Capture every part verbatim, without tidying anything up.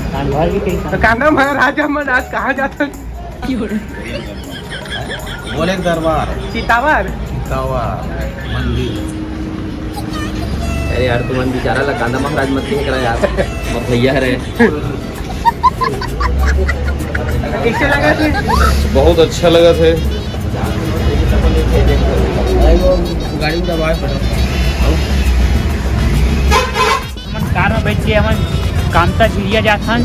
तो कांदा महाराज, हमन आज कहाँ जाथन? बोले दरबार। चितावर। चितावर मंदिर। अरे यार, तुमन बेचारा ला कांदा महाराज मत कहे करा यार। मोर भैया हरे। कैसे लगा थे? बहुत अच्छा लगा थे। गाड़ी में दबाए पड़ा। हमन कार में बैठ के हमन कामता झिरिया जाथन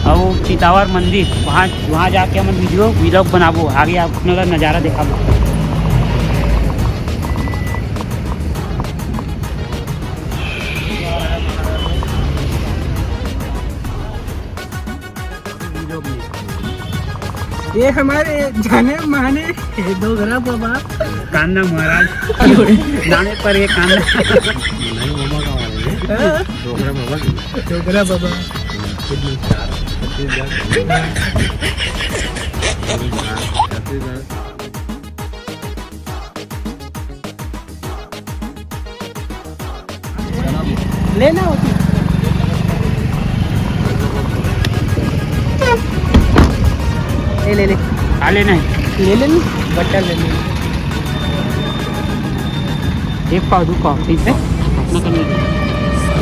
अउ चितावर मंदिर, वहाँ, वहाँ जाके हमन वीडियो व्लॉग बनाबो, आगे आप लोग ला नज़ारा देखाबो। ये हमारे जाने माने डोगरा बाबा। कांदा महाराज। नामे पर ये कांदा। नहीं, मामा का वाले हैं। हाँ। डोगरा बाबा की। डोगरा बाबा। छत्तीसगढ़। छत्तीसगढ़। लेना होती। ले, ले, ले। खा लेना है। ले ले, बट्टा ले ले। एक पाव, दो पाव, ठीक है? अपना करने दो।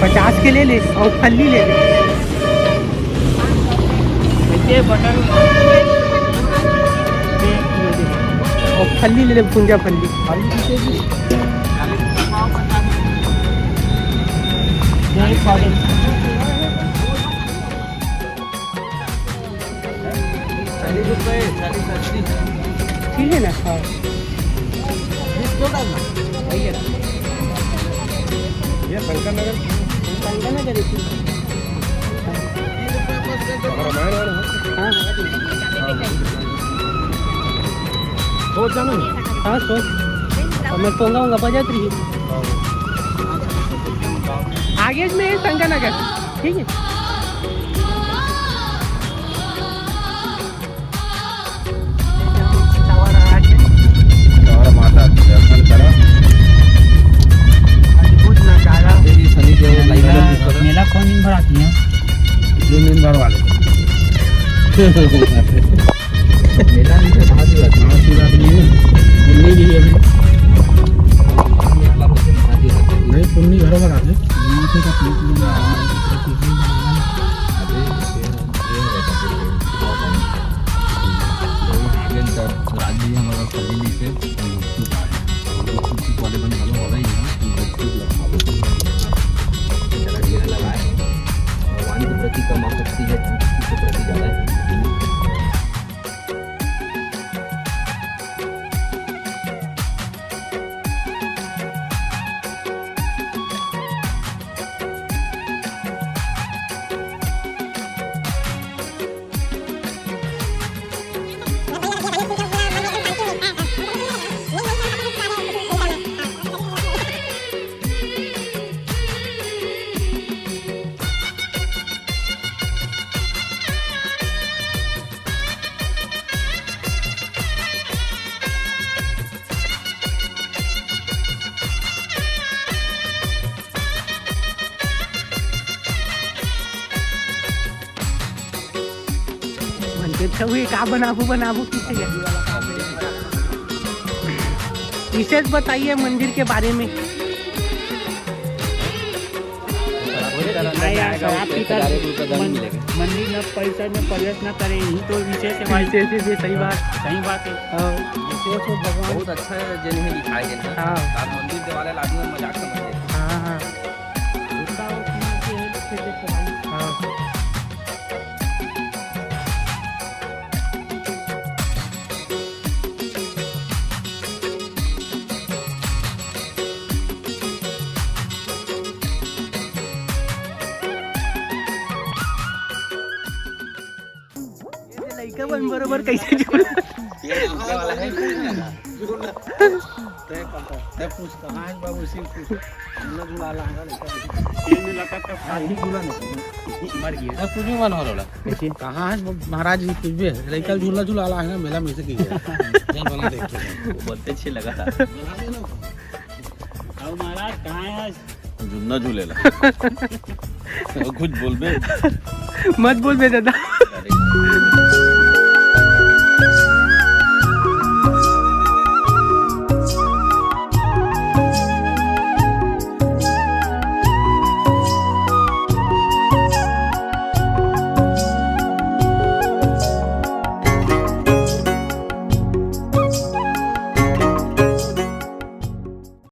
पचास के ले ले और फल्ली ले ले। ये बटर और फल्ली ले ले, भुंजा फल्ली। ये एक पाव। चालीस रुपए, चालीस अस्सी। ठीक है ना? हाँ। बीस दो डालना। वही है। ये शंकर नगर। शंकर नगर है। रामायण वाला है। हाँ। सोच जाना ना। हाँ, सोच। और मैं पोंगा वोंगा बजात रही। आगे में है शंकर नगर, ठीक है। और माता के दर्शन करा। अद्भुत नजारा। ये शनि देव लाइव में मेला, देखो। मेला कौन दिन भर आती है? तीन दिन भर वाले। मेला नहीं है, महाशिवरात्रि। महाशिवरात्रि नहीं है। पुन्नी भी है अभी। एक बार होते महाशिवरात्रि। नहीं, पुन्नी घरों पर आते। राजगीर हमारा फैमिली से गुपचुप वाले बन घलो हो रही है, गुपचुप लगा दो। जरा घेरा लगाए हैं। भगवान के प्रति कम आसक्ति है, गुपचुप के प्रति ज़्यादा है। मन के छउही का बनाबू, बनाबू किसे? विशेष बताइए मंदिर के बारे में। नहीं यार, शराब पीता मंदिर में पैसा में प्रवेश न करे, यही तो विशेष है भाई। विशेष है, सही बात। सही बात है। हाँ। विशेष हो भगवान। बहुत अच्छा है, जेन है लिखाए गए हैं। हाँ। आप मंदिर के वाले आदमी मजाक समझते हैं। हाँ, हाँ। हाँ। ये लइका मन बरोबर कैसे जुड़? ये झूलने वाला है। तय पता, तय पूछ कहाँ है बाबू, इसी पूछ। झूला झूला ला है ना, लइका भी। ये में लगा था, हाँ, ये झूला नहीं। मर गया। तय पूछ भी मन हो रहा। कैसे? कहाँ है वो महाराज जी, पूछ भी है। लइका झूला झूला ला है ना, मेला में से की है। चल बना देखते हैं। वो बहुत अच्छे लगा था। आओ महाराज, कहाँ है आज? झुन्ना झूलेला। कुछ बोलबे। मत बोल बे दादा।